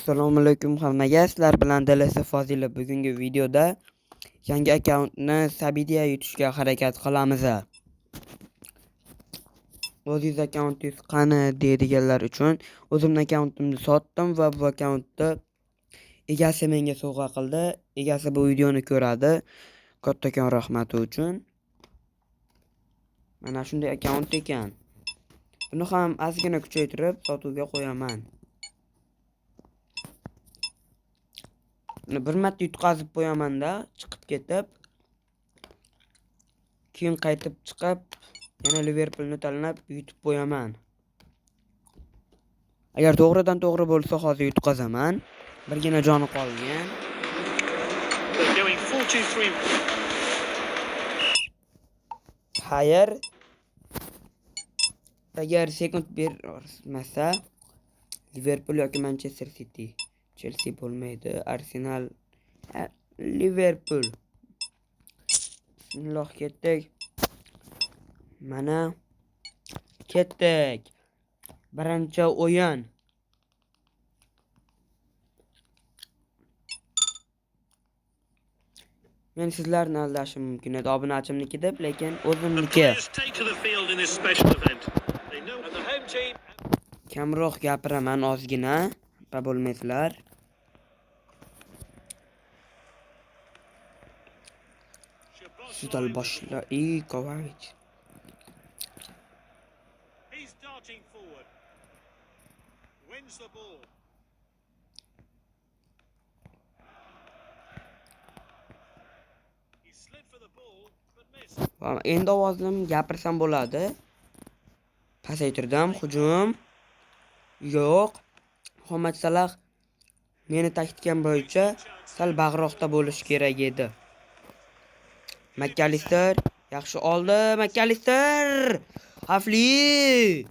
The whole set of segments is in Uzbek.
Assalomu alaykum hammaga. Sizlar bilan DLS Fozila. Bugungi videoda yangi akkauntni Sabidiya yutishga harakat qilamiz. O'zingiz akkauntingiz qani deydiganlar uchun o'zimning akkauntimni sotdim va bu akkauntni egasi menga sovg'a qildi. Egasi bu videoni ko'radi. Kattakon rahmati uchun. Mana shunday akkaunt ekan. Buni ham ozgina kuchaytirib sotuvga qo'yaman. Buni bir marta yutqazib qo'yaman-da, chiqib ketib, keyin qaytib chiqib, yana Liverpoolni tanlab yutib qo'yaman. Agar to'g'ridan to'g'ri bo'lsa, hozir yutqazaman. Birgina joni qolgan. They're going 4-2-3. Xayr. Agar sekund bermasa, Liverpool yoki Manchester City. Chelsea bo'lmaydi, Arsenal, Liverpool. Bismillah, ketdik. Mana ketdik. Birinchi o'yin. Men sizlarni aldashim mumkin edi, obunachimniki deb, lekin The o'zimniki. players take to the field in this special event. They know and the home team Kamroq gapiraman ozgina, xafa bo'lmaysizlar. Sudal boshla, i Kovacic. He's darting forward. Wins the ball. He slid for the ball but missed. Va endi ovozim gapirsam bo'ladi. Pasaytirdim, hujum. Yo'q. Muhammad Salah meni taktikam bo'yicha sal bag'roqda bo'lishi kerak edi. McAllister yaxshi oldi. McAllister xavfli.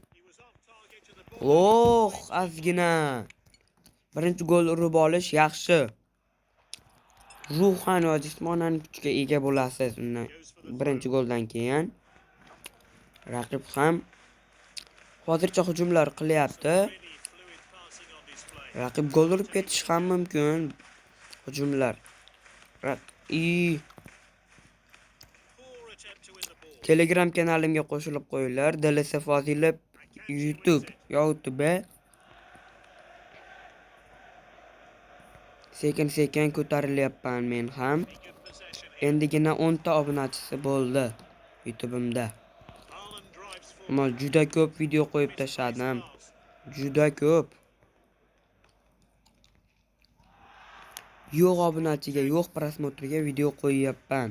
He was off target and the ball Oh, ozgina. Birinchi gol urib olish yaxshi. Ruhan va jismonan kuchga ega bo'lasiz undan birinchi goldan keyin. Raqib ham hozircha hujumlar qilyapti. really fluid passing on display. Raqib gol urib ketishi ham mumkin. Hujumlar. I Poor attempt to win the ball. Telegram kanalimga qo'shilib qo'yinglar. DLS Fozilov YouTube, YouTube. Sekin-sekin ko'tarilyapman men ham. Good possession here. Endigina 10 ta obunachisi bo'ldi YouTube'imda. Haaland drives forward. Ammo juda ko'p video qo'yib tashladim. Juda ko'p. Yo'q obunachiga, yo'q prosmotrga video qo'yyapman.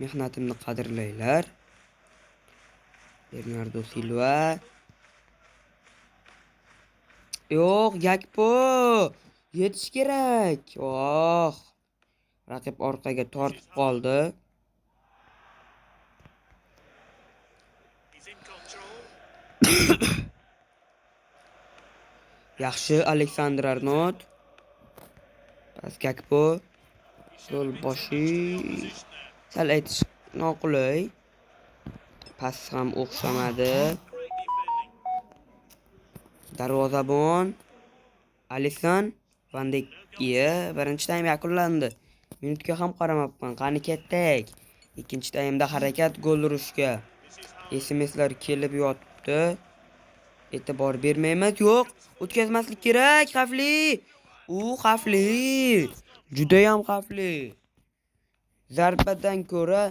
Mehnatimni qadrlanglar. Bernardo Silva. Yo'q, Gakpo. Yetish kerak. Oh. Raqib orqaga tortib qoldi. He's in control. Yaxshi Alexander Arnold. Pas Gakpo. Gol boshi. Sal aytish noqulay. Pas ham o'xshamadi. Great defending. Darvozabon Alisson Van Dijk. Birinchi taym yakunlandi. Minutga ham qaramabman. Qani ketdik. Ikkinchi taymda harakat gol urishga. SMSlar kelib yotibdi. E'tibor bermaymiz. Yo'q, o'tkazmaslik kerak. Xavfli. U xavfli. Juda ham xavfli. Zarbadan ko'ra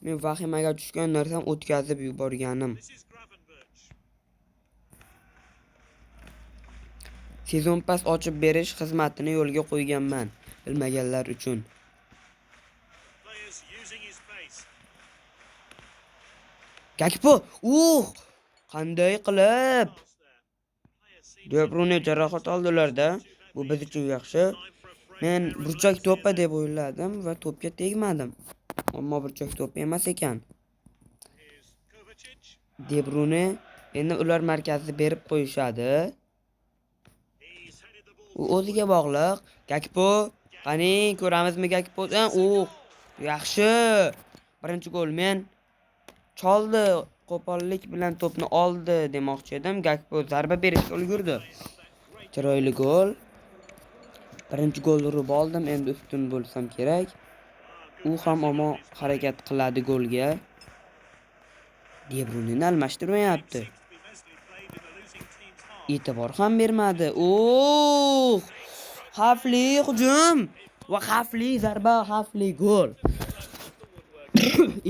men vahimaga tushgan narsam o'tkazib yuborganim. This is Gravenberch. Sezon pas ochib berish xizmatini yo'lga qo'yganman, bilmaganlar uchun. Players using his pace. Gakpo, qanday qilib? Pass there. Player seems De Bruyne jarohat oldilar-da. Bu biz uchun yaxshi. Men burchak to'pi deb o'yladim va to'pga tegmadim. Ammo burchak to'pi emas ekan. Here's Kovacic. De Bruyne endi ular markazni berib qo'yishadi. He's headed the ball. U o'ziga bog'liq. Gakpo, qani ko'ramizmi Gakpo? Yaxshi. Birinchi gol men choldi, qo'pollik bilan to'pni oldi demoqchi edim. Gakpo zarba berishga ulgurdi. Chiroyli gol. Birinchi gol urib oldim, endi ustun bo'lsam kerak. U ham ammo harakat qiladi golga. De Bruyne'ni almashtirmayapti. E'tibor ham bermadi. Oh! Xavfli hujum va xavfli zarba, xavfli gol.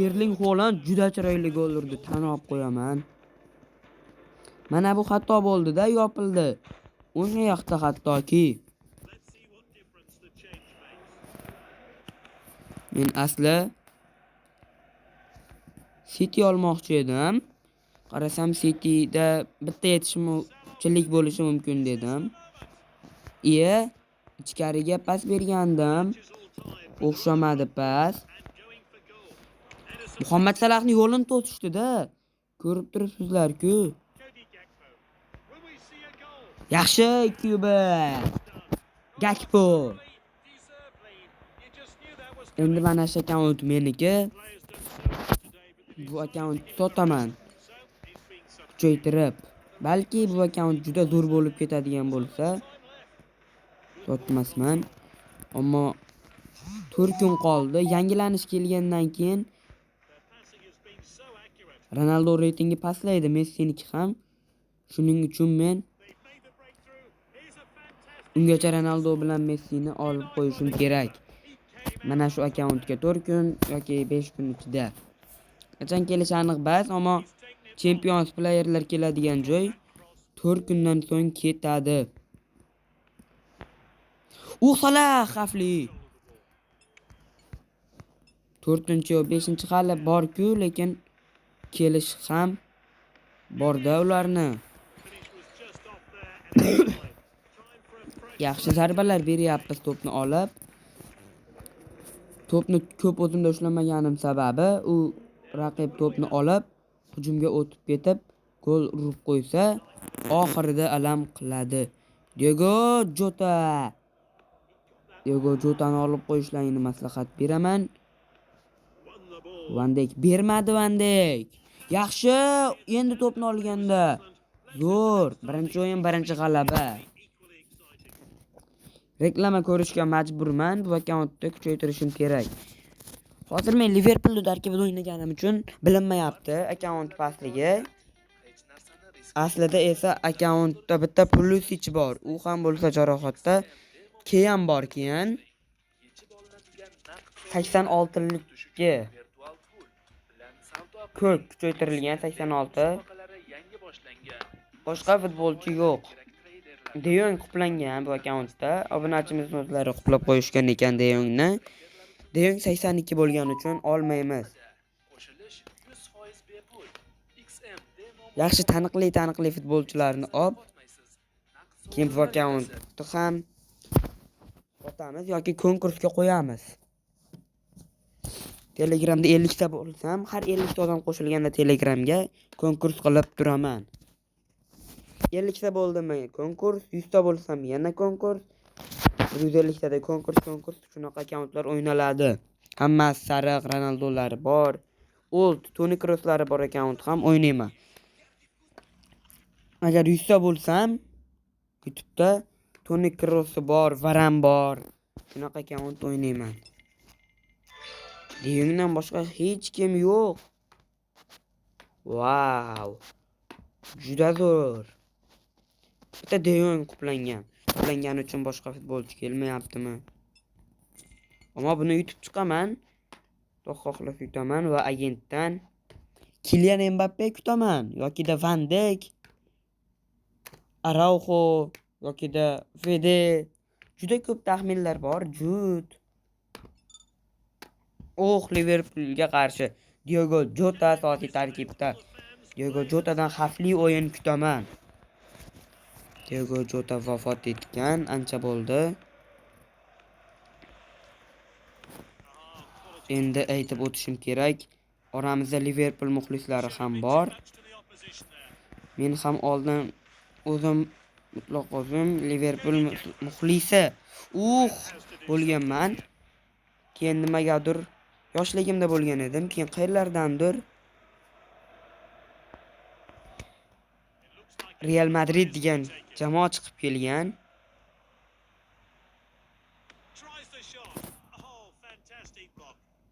Erling Haaland juda chiroyli gol urdi, tan olib qo'yaman. Mana bu xato bo'ldi-da, yopildi. O'ng oyoqda hattoki. Men asli City olmoqchi edim. Qarasam Cityda bitta yetishmovchilik bo'lishi mumkin dedim. Iye, ichkariga pas bergandim. O'xshamadi pas. Muhammad Salahning yo'lini to'sishdi-da. Ko'rib turibsizlar-ku. Yaxshi 2-1. Gakpo. Endi mana shu akkaunt meniki. Bu akkauntni sotaman. Kuchaytirib. Balki bu akkaunt juda zo'r bo'lib ketadigan bo'lsa, sotmasman. Ammo 4 kun qoldi. Yangilanish kelgandan keyin Ronaldo reytingi pastlaydi, Messiniki ham. Shuning uchun men ungacha Ronaldo bilan Messini olib qo'yishim kerak. Mana shu akkauntga 4 kun yoki 5 kun ichida. Qachon kelishi aniq bas, ammo Champions playerlar keladigan joy 4 kundan so'ng ketadi. U Salah xavfli. 4-chi va 5-chi hali bor-ku, lekin kelish ham borda ularni. Yaxshi zarbalar beryapmiz to'pni olib. To'pni ko'p o'zimda ushlamaganim sababi u raqib to'pni olib hujumga o'tib ketib gol urib qo'ysa, oxirida alam qiladi. Diego Jota. Diego Jotani olib qo'yishlaringni maslahat beraman. Van Dijk bermadi Van Dijk. Yaxshi, endi to'pni olganda. Zo'r. Birinchi o'yin, birinchi g'alaba. Reklama ko'rishga majburman. Bu akkauntni kuchaytirishim kerak. Hozir men Liverpool tarkibida o'ynaganim uchun bilinmayapti akkaunt pastligi. Aslida esa akkauntda bitta Pulisic bor. U ham bo'lsa jarohatda. Keyin bor keyin. 86-likka ko'k kuchaytirilgan 86. Boshqa futbolchi yo'q. De Jong quplangan bu akkauntda. Obunachimizning o'zlari quplab qo'yishgan ekan De Jongni. De Jong 82 bo'lgani uchun olmaymiz. Yaxshi taniqli futbolchilarni olib, keyin bu akkauntni ham sotamiz yoki konkursga qo'yamiz. Telegramda 50 ta bo'lsam, har 50 ta odam qo'shilganda Telegramga konkurs qilib turaman. 50 ta bo'ldimi konkurs, 100 ta bo'lsam yana konkurs, 150 tada konkurs, shunaqa akkauntlar o'ynaladi. Hammasi sariq Ronaldolari bor, Old Toni Krosslari bor akkaunt ham o'ynayman. Agar 100 ta bo'lsam, YouTube'da Toni Krossi bor, Varan bor, shunaqa akkaunt o'ynayman. De Jongdan boshqa hech kim yo'q. Vau. Juda zo'r. Bitta De Jong quplangan. Quplangani uchun boshqa futbolchi kelmayaptimi? Ammo buni yutib chiqaman. Xudo xohlasa yutaman va agentdan Kylian Mbappe kutaman yokida Van Dijk, Araujo yokida Fede. Juda ko'p taxminlar bor, Jud. Oh, Liverpoolga qarshi Diego Jota asosiy tarkibda. Diego Jotadan xavfli o'yin kutaman. Diego Jota vafot etgan, ancha bo'ldi. Endi aytib o'tishim kerak, oramizda Liverpool muxlislari ham bor. Men ham oldin o'zim mutlaq o'zim Liverpool muxlisi bo'lganman. Keyin nimagadir yoshligimda bo'lgan edim, keyin qayerlardandir Real Madrid degan jamoa chiqib kelgan.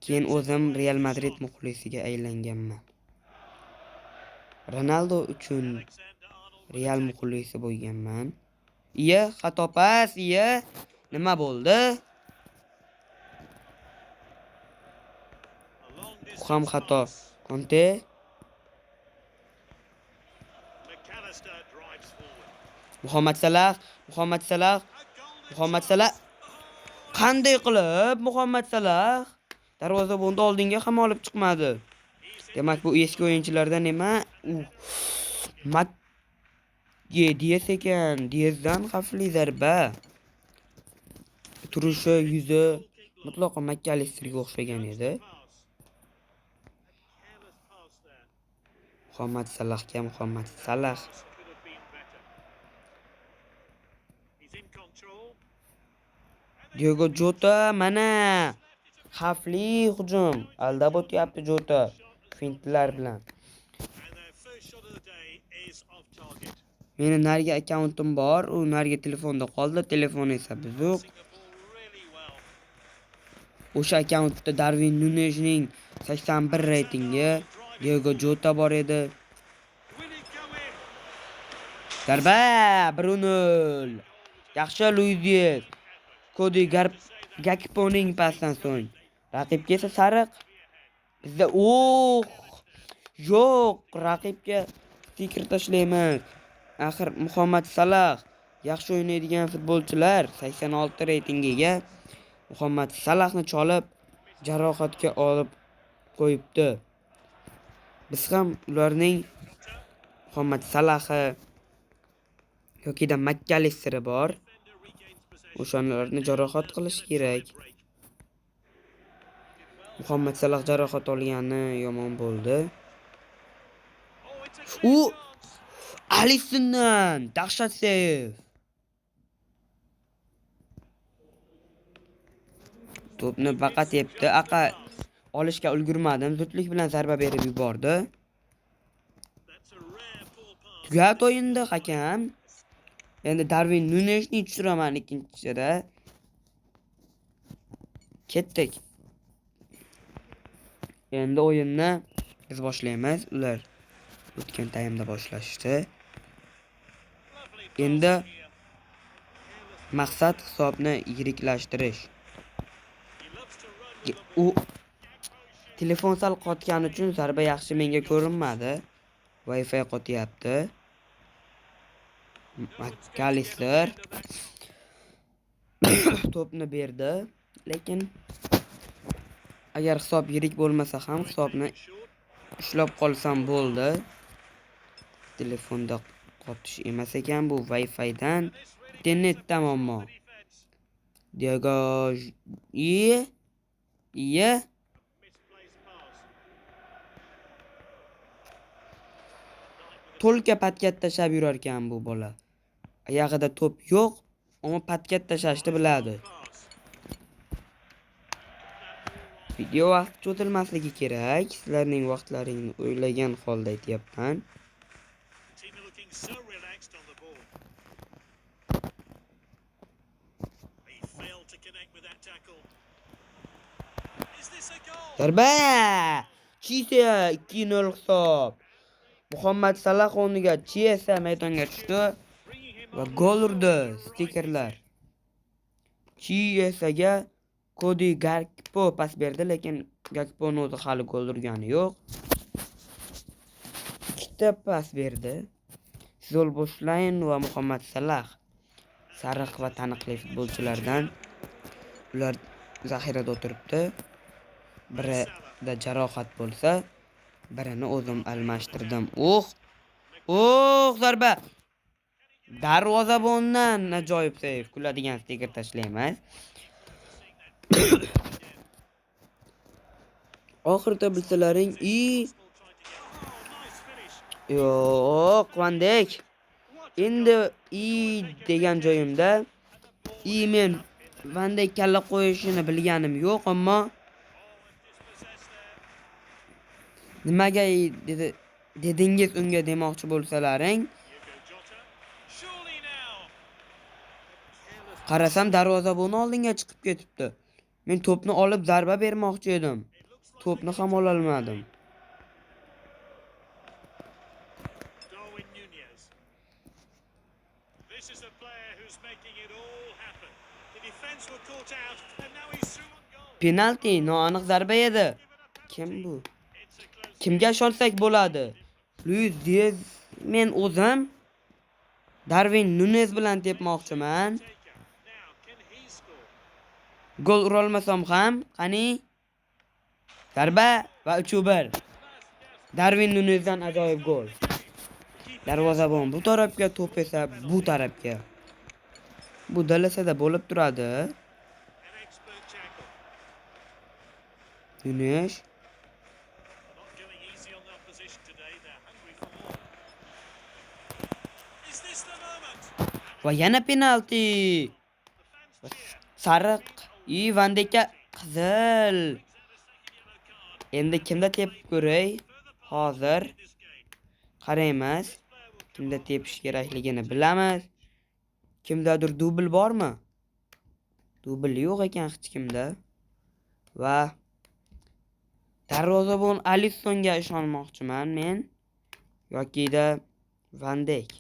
Keyin o'zim Real Madrid muxlisiga aylanganman. Ronaldo uchun Real muxlisi bo'lganman. Iya, xato pas, iya. Nima bo'ldi? Bu ham xato. Conte. Muhammad Salah, Muhammad Salah, Muhammad Salah. Qanday qilib Muhammad Salah darvozabonni oldinga ham olib chiqmadi? Demak, bu eski o'yinchilardan nima? Mat Diaz ekan. Diazdan xavfli zarba. Turishi, yuzi mutlaqo McAllisterga o'xshagan edi. Muhammad Salahga Muhammad Salah. Diego Jota mana xavfli hujum. Aldab o'tyapti Jota fintlar bilan. Meni narigi akkauntim bor, u narigi telefonda qoldi, telefon esa buzuq. O'sha akkauntda Darwin Nunezning 81 reytingi, Diego Jota bor edi. Zarba 1-0. Yaxshi Luis Diaz. Kodi Gakponing pasdan so'ng. Raqibga esa sariq. Bizda yo'q, raqibga stiker tashlaymiz. Axir Muhammad Salah yaxshi o'ynaydigan futbolchilar 86 reytingiga Muhammad Salahni cholib jarohatga olib qo'yibdi. Biz ham ularning Muhammad Salahi yokida McAllisteri bor. O'shalarni jarohat qilish kerak. Muhammad Salah jarohat olgani yomon bo'ldi. U Alissondan dahshat seyf. To'pni baqa tepdi. Aqa olishga ulgurmadim. Zudlik bilan zarba berib yubordi. Tugat o'yinda hakam. Endi Darwin Nunesni tushiraman ikkinchisida. Ketdik. Endi o'yinni biz boshlaymiz. Ular o'tgan taymda boshlashdi. Endi maqsad hisobni yiriklashtirish. U telefon sal qotgani uchun zarba yaxshi menga ko'rinmadi. Wi-Fi qotyapti. McAllister to'pni berdi, lekin agar hisob yirik bo'lmasa ham hisobni ushlab qolsam bo'ldi. Telefonda qotish emas ekan, bu Wi-Fi'dan, internetda muammo. Diego iye to'lka patkat tashlab yurar ekan bu bola. Oyog'ida to'p yo'q, ammo patkat tashlashni biladi. Video vaqt cho'zilmasligi kerak. Sizlarning vaqtlaringni o'ylagan holda aytyapman. Zarba! Chiesa 2-0 hisob. Muhammad Salah o'rniga Chiesa maydonga tushdi va gol urdi. Stikerlar. Chiesaga Kodi Gakpo pas berdi, lekin Gakponi o'zi hali gol urgani yo'q. Ikkita pas berdi. Zolboshlein va Muhammad Salah sariq va taniqli futbolchilardan. Ular zaxirada o'tiribdi. Birida jarohat bo'lsa, birini o'zim almashtirdim. Zarba! Darvozabondan ajoyib seyf. Kuladigan stiker tashlaymiz. Oxirida bilsalaring, yo'q, Van Dijk. Endi degan joyimda men Van Dijk kalla qo'yishini bilganim yo'q, ammo nimaga dedi dedingiz unga demoqchi bo'lsalaring, qarasam darvozabon oldinga chiqib ketibdi. Men to'pni olib zarba bermoqchi edim. To'pni ham ololmadim. Darwin Nunez. This is a player who's making it all happen. The defence were caught out, and now he's through on goal. Penalti noaniq zarba edi. Kim bu? It's a close Kimga ishonsak bo'ladi? Luis Diaz, men o'zim Darwin Nunez bilan tepmoqchiman. taker. Now, can he score? Gol urolmasam ham, qani? Zarba va 3-1. Darwin Nunezdan ajoyib gol. Darvozabon bu tarafga, to'p esa bu tarafga. Bu dalasada bo'lib turadi. An expert tackle. Nunez Not going easy on the opposition today. They're hungry for more. Is this the moment? Va yana penalti. The fans cheer. Sariq i Van Dijkka qizil. Endi kimda tepib ko'ray? Hozir This game. qaraymiz. Kimda tepish kerakligini bilamiz. Kimdadir dubl bormi? Dubl yo'q ekan hech kimda. Va darvozabon Alissonga ishonmoqchiman men yokida Van Dijk.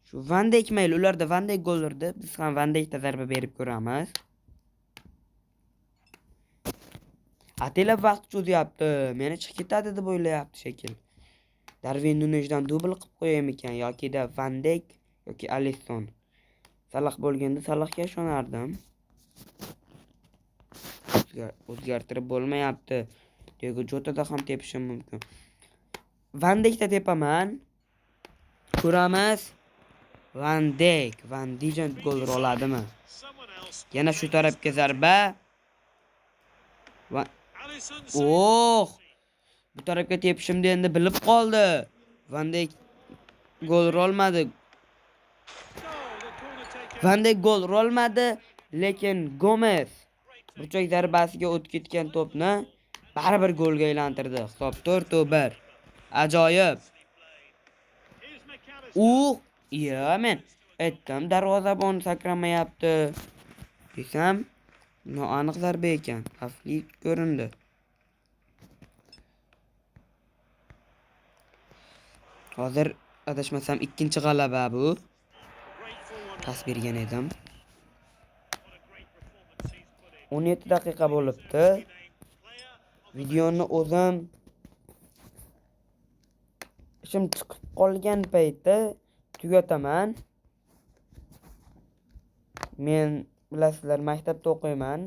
Shu Van Dijk mayli, ularda Van Dijk gol urdi. Biz ham Van Dijkda zarba berib ko'ramiz. Ataylab vaqt cho'zyapti. Meni chiqib ketadi deb o'ylayapti shekil. Darwin Nunezdan dubl qilib qo'yaymikan yokida Van Dijk yoki Alisson. Salah bo'lganda Salahga ishonardim. O'zgartirib bo'lmayapti. Diego Jotada ham tepishim mumkin. Van Dijkda tepaman. Ko'ramiz. Van Dijk, Van Dijk gol ura oladimi? Someone else. Yana shu tarafga zarba. Va Alisson Oh! Bu tarafga tepishimni endi bilib qoldi. Van Dijk gol ura olmadi. Goal. The corner taker. Van Dijk gol ura olmadi, lekin Gomez burchak zarbasiga o'tib ketgan to'pni baribir golga aylantirdi. Hisob 4-1. Ajoyib. Here's McAllister. U, ya men aytdim darvozabon sakramayapti desam, noaniq zarba ekan, xavfli ko'rindi. Hozir adashmasam ikkinchi g'alaba bu. Great forward. Pas bergan edim. What a great performance he's put in. 17 daqiqa bo'libdi. Player of Videoni o'zim ishim chiqib qolgan paytda tugataman. Men bilasizlar maktabda o'qiyman.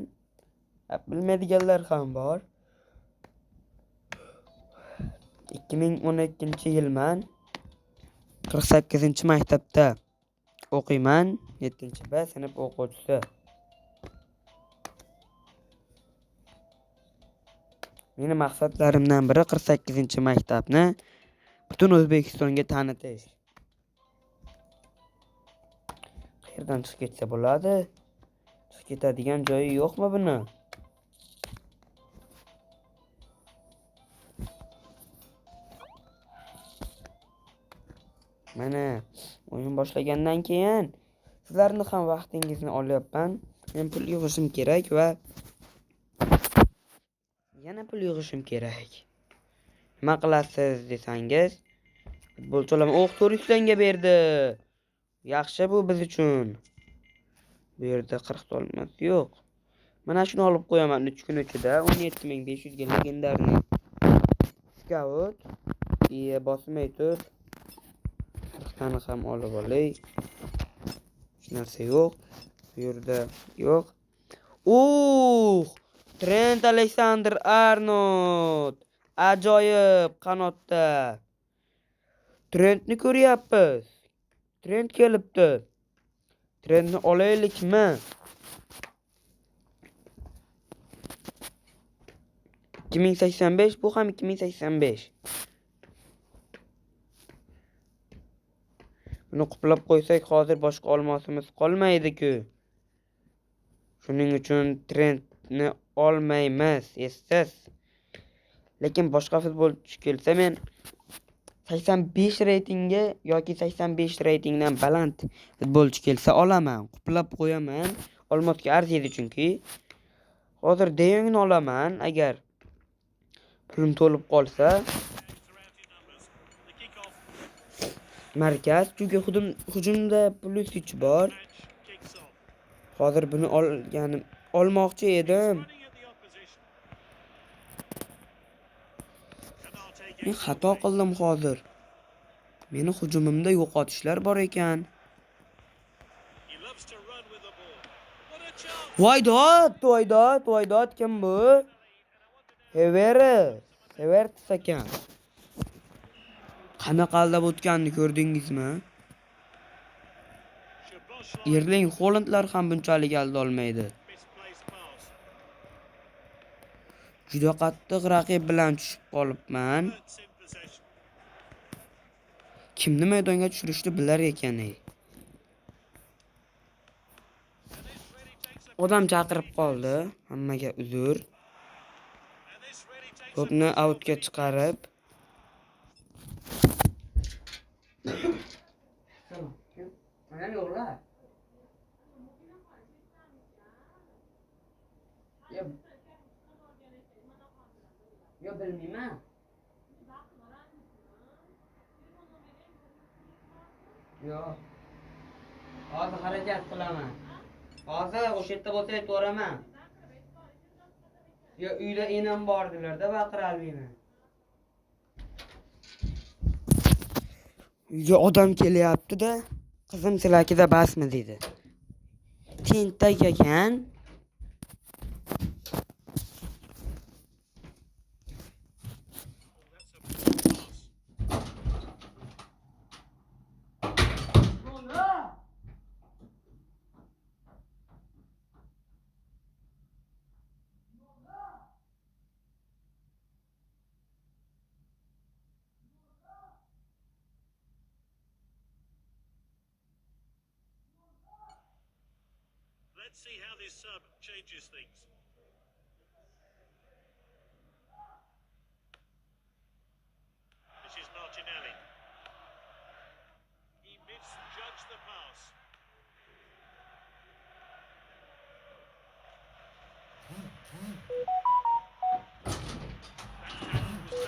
Bilmaydiganlar ham bor. 2012-yilman. 48-maktabda o'qiyman. 7-B sinf o'quvchisi. Meni maqsadlarimdan biri 48-maktabni butun O'zbekistonga tanitish. Qayerdan chiqib ketsa bo'ladi? Chiqib ketadigan joyi yo'qmi buni? Mana o'yin boshlagandan keyin sizlarni ham vaqtingizni olyapman. Men pul yig'ishim kerak va yana pul yig'ishim kerak. Nima qilasiz desangiz, futbolchi olaman. O'q turistlarga berdi. Yaxshi bu biz uchun. Bu yerda 40 ta olmos yo'q. Mana shuni olib qo'yaman 3 kun ichida 17500 ga legendarniy scout. Iya, bosmay tur. 40 tani ham olib olay. Hech narsa yo'q. Bu yerda yo'q. Uh! Trent Alexander-Arnold. Ajoyib qanotda. Trentni ko'ryapmiz. Trent kelibdi. Trentni olaylikmi? 2085, bu ham 2085. Buni quplab qo'ysak hozir boshqa olmosimiz qolmaydi-ku. Shuning uchun Trentni olmaymiz, essiz. Lekin boshqa futbolchi kelsa men 85 reytingga yoki 85 reytingdan baland futbolchi kelsa olaman, quplab qo'yaman. Olmosga arziydi chunki. Hozir De Jongni olaman agar pulim to'lib qolsa. Markaz, chunki hujumda +3 bor. Hozir buni olganim, olmoqchi edim. Men xato qildim hozir. Meni hujumimda yo'qotishlar bor ekan. Voy dod, voy dod, voy dod, kim bu? Havertz ekan. Qanaqa aldab o'tganini ko'rdingizmi? Erling Haalandlar ham bunchalik alda olmaydi. Juda qattiq raqib bilan tushib qolibman. Kimni maydonga tushirishni bilar ekan ey. Odam chaqirib qoldi. Hammaga uzr. To'pni outga chiqarib. Mana yo'qlar. Yo bilmayman. Yo'q. Hozir harakat qilaman. Hozir o'sha yerda bo'lsa aytaveraman. Yo uyda enam bordilar-da, baqira olmayman. Uyga odam kelyapti-da, qizim sizlarkida basmi dedi. Tentak ekan. Let's see how this sub changes things. This is Martinelli. He misjudged the pass. That tackle was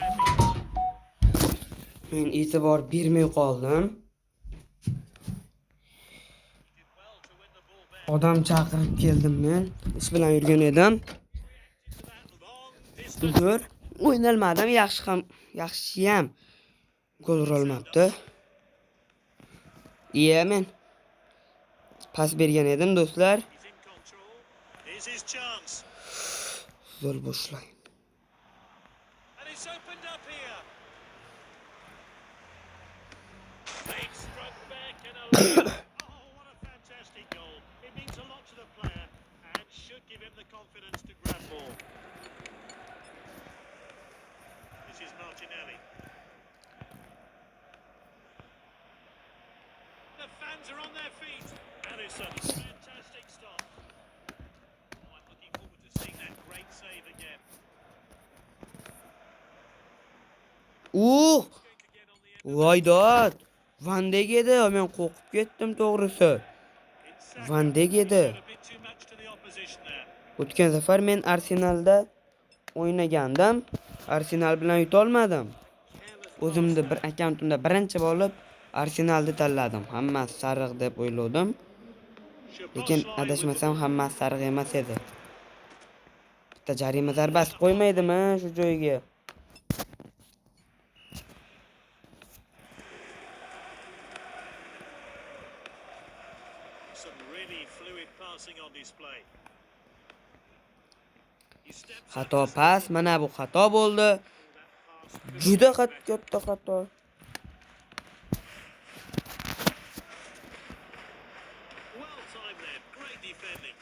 badly timed. Men e'tibor bermay qoldim. Did well to win the ball there. Odam chaqirib keldim men. Ish bilan yurgan edim. To that long distance. Uzr, o'ynalmadim, yaxshi ham, yaxshiyam gol urolmabdi. Iya, men pas bergan edim do'stlar. He's in control. Here's his chance. Zo'r bo'shlang. And it's opened up here. They've struck back and a oh, what a fantastic goal. It means a lot to the player and should give him the confidence to grab more. This is Martinelli. The fans are on their feet. Alisson, fantastic stop. Oh, I'm looking forward to seeing that great save again. Uh, Going to get on the end of voy dod. Van Dijk edi, men qo'rqib ketdim to'g'risi. It's Saka. Van Dijk edi. Showed a bit too much to the opposition there. O'tgan safar men Arsenalda o'ynagandim. Arsenal bilan yuta olmadim. O'zimni bir akkauntimda birinchi bo'lib Arsenalni tanladim. Hammasi sariq deb o'yladim. Lekin adashmasam hammasi sariq emas edi. Bitta jarima zarbasi qo'ymaydimi shu joyga? Some really fluid passing on display. He steps up Xato to pas, mana bu xato bo'ldi. that pass. Juda katta xato. Well timed there. Great defending.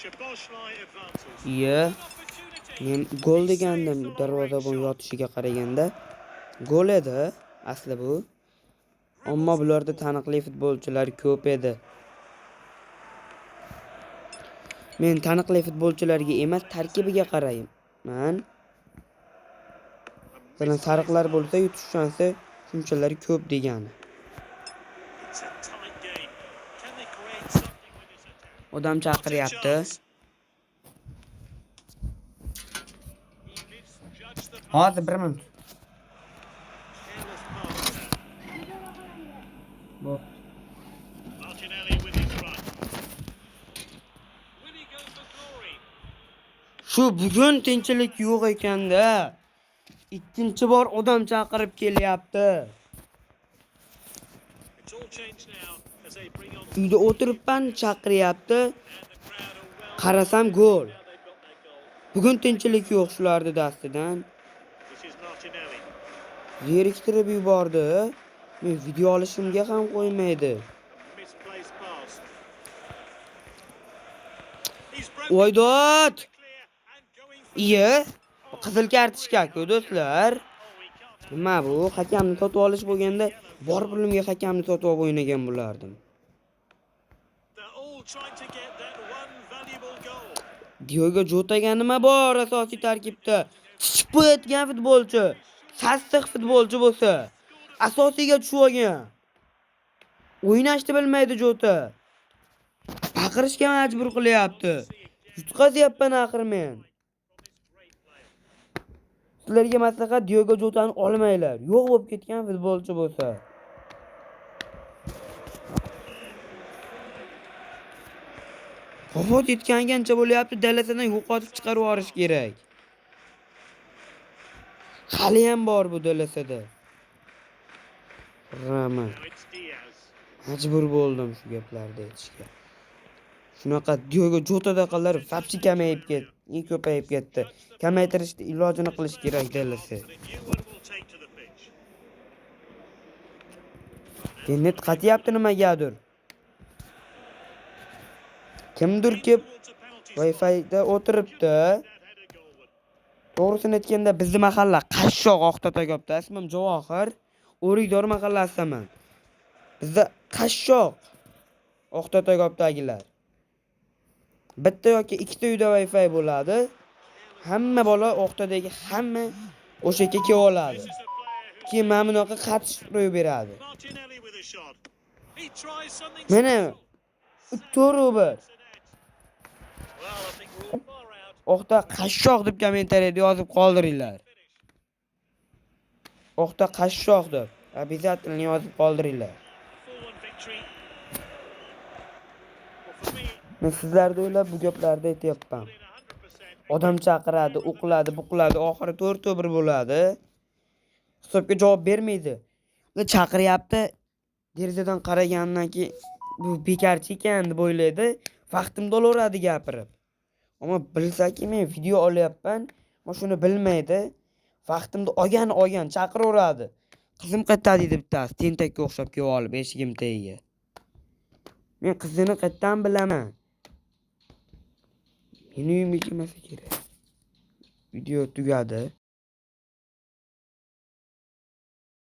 Szoboszlai advances. Iya. An opportunity. Men gol degandim darvozabon yotishiga qaraganda. Gol edi asli bu. Ammo bularda taniqli futbolchilar ko'p edi. Men taniqli futbolchilarga emas, tarkibiga qarayman. Masalan, sariqlar bo'lsa yutish shansi shunchalar ko'p degani. It's a tight game. Can they create something with this attack? Odam chaqiryapti. Chance. Hozir 1 minut. Careless pass. Bu. Martinelli with his run. Will he go for glory? Shu bugun tinchlik yo'q ekanda. Ikkinchi bor odam chaqirib kelyapti. It's all changed now as they bring on Uyda o'tiribman, chaqiryapti. and the crowd are well Qarasam gol. now they've got their goal. Bugun tinchlik yo'q shularni dastidan. This is Martinelli. Zeriktirib yubordi. Men video olishimga ham qo'ymaydi. A misplaced pass. He's broken Voydod! clear and going for Iye, qizil kartochka-ku do'stlar. Oh, he can't have Nima bu? Hakamni sotib olish bo'lganda bor pulimga hakamni sotib olib o'ynagan bo'lardim. They're all trying to get that one valuable goal. Diogo Jotaga nima bor asosiy tarkibda? Chichib qo'yayotgan futbolchi. Sassiq futbolchi bo'lsa, asosiyga tushib olgan. O'ynashni bilmaydi Jota. Baqirishga majbur qilyapti. Yutqazyapman axir men. Sizlarga maslahat Diogo Jotani olmanglar. Yo'q bo'lib ketgan futbolchi bo'lsa. Vafot etgangancha bo'lyapti, dalasidan yo'qotib chiqarib yuborish kerak. Hali ham bor bu dalasida. Rama. Now it's Diaz. Majbur bo'ldim shu gaplarni aytishga. Shunaqa Diogo Jotadaqalar vabshi kamayib ketdi, ko'payib ketdi. Kamaytirishni ilojini qilish kerak dalasi. And a new one will take to the pitch. Internet qatyapti nimagadir. Kimdir kelib Towards a penalty spot. Wi-Fi'da o'tiribdi. That header goalward. To'g'risini aytganda bizni mahalla qashshoq Oqtotagobda. Ismim Javohir. O'rikdor mahallasidaman. Bizda qashshoq Oqtotagobdagilar. Bitta yoki ikkita uyda Wi-Fi bo'ladi. Hamma bola Oqtadagi hamma o'sha yerga kelib oladi. This is a player who Keyin mana bunaqa qatish ro'y beradi. Martinelli with a shot. He tries something Mana special. 4-1. It's the net. Well, I think we're all far out. Oqta qashshoq deb kommentariyada yozib qoldiringlar. Finish. Oqta qashshoq deb обязательно yozib qoldiringlar. 4-1 victory. Well, for me, Men sizlarni o'ylab bu gaplarni aytyapman. in 100%. Odam chaqiradi, o'qiladi, buqiladi, oxiri 4-1 bo'ladi. Hisobga javob bermaydi. Ular chaqiryapti. Derazadan qaragandan keyin bu bekarchi ekan deb o'ylaydi. Vaqtimni olaveradi gapirib. Ammo bilsaki men video olyapman, ammo shuni bilmaydi. Vaqtimni olgan olgan chaqiraveradi. Qizim qayerda deydi bittasi, tentakka o'xshab kelib olib eshigim tagiga. Men qizini qayerdan bilaman? Meni uyimga kelmasa kerak. Video tugadi.